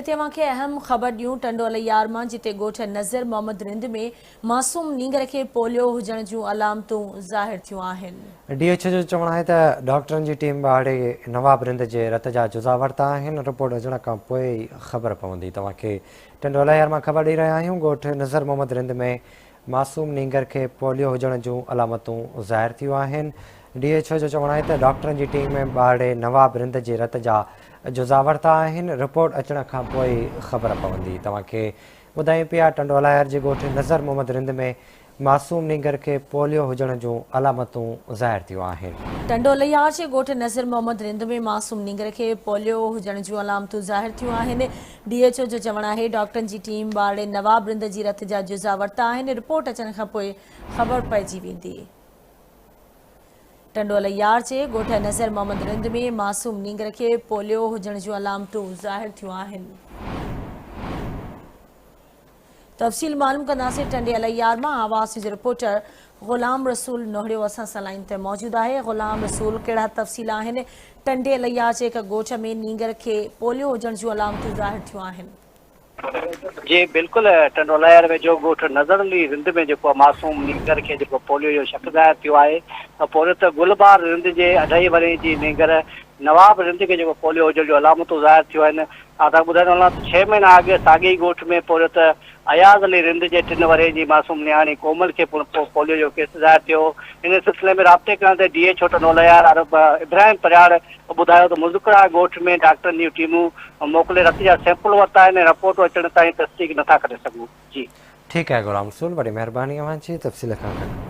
هتي اوهان کي اهم خبر ڏيون ٽنڊو الهيار مان جتي ڳوٺ نظر محمد رند ۾ معصوم نينگر کي پوليو هجڻ جون علامتون ظاهر ٿيون آهن. ڊي ايڇ او جو چوڻ آهي ته ڊاڪٽرن جي ٽيم ٻارڙي نواب رند جي رت جا جزا ورتا آهن، رپورٽ اچڻ کان پوء ئي خبر پوندي. توهان کي ٽنڊو الهيار مان خبر ڏئي رهيا آهيون ڳوٺ نظر محمد رند ۾ معصوم نينگر کي پوليو هجڻ جون علامتون ظاهر ٿيون آهن. ڊي ايڇ او جو چوڻ آهي ته ڊاڪٽرن جي ٽيم ٻارڙي نواب رند جي رت جا جزا ورتا آهن، رپورٽ اچڻ کان پوء ئي خبر پوندي. توهان کي ٻڌايون پيا ٽنڊو الهيار جي ڳوٺ نظر محمد رند ۾ معصوم نينگر کي پوليو هجڻ جون علامتون ظاهر ٿيون آهن. ٽنڊو الهيار جي ڳوٺ نظر محمد رند ۾ معصوم نينگر کي پوليو هجڻ جون علامتون ظاهر ٿيون آهن. ڊي ايڇ او جو چوڻ آهي ڊاڪٽرن جي ٽيم ٻارڙي نواب رند جي رت جا جزا ورتا آهن، رپورٽ اچڻ کانپوء خبر پئجي ويندي. ٽنڊو الهيار جي ڳوٺ نظر محمد رند ۾ معصوم نينگر کي پوليو هجڻ جون علامتون ظاهر ٿيون آهن. تفصيل معلوم ڪنداسين ٽنڊي الهيار مان آواز نيوز رپورٽر غلام رسول نوهڙيو اسان سان لائين تي موجود آهي. غلام رسول ڪهڙا تفصيل آهن ٽنڊي الهيار جي هڪ ڳوٺ ۾ نينگر کي پوليو هجڻ جون علامتون ظاهر ٿيون آهن. جي بلڪل ٽنڊو الهيار ويجهو ڳوٺ نظر علي رند ۾ جيڪو معصوم نينگر کي جيڪو پوليو جو شڪ ظاهر ٿيو آهي ته پورهيت گل بهار رند جي اڍائي ورهين جي نينگر نواب رند کي جيڪو پوليو هجڻ جون علامتون ظاهر ٿيون آهن آء ٻڌائيندو هلان ته ڇهه مهينا اڳ ساڳئي ئي ڳوٺ ۾ پورهيت اياز علي رند جي ٽن ورهين جي معصوم نياڻي ڪومل کي پڻ پوليو جو ڪيس ظاهر ٿيو هو. ان سلسلي ۾ رابطي ڪرڻ تي D H O Tando Allahyar Arab Ibrahim Priyar ٻڌايو ته مذڪره ڳوٺ ۾ ڊاڪٽرن جون ٽيمون موڪلي رت جا سيمپل ورتا آهن ۽ رپورٽون اچڻ تائين تصديق نٿا ڪري سگهون. جي. ٺيڪ آهي غلام رسول وڏي مهرباني اوهان جي تفصيل کان آگاهه ڪرڻ.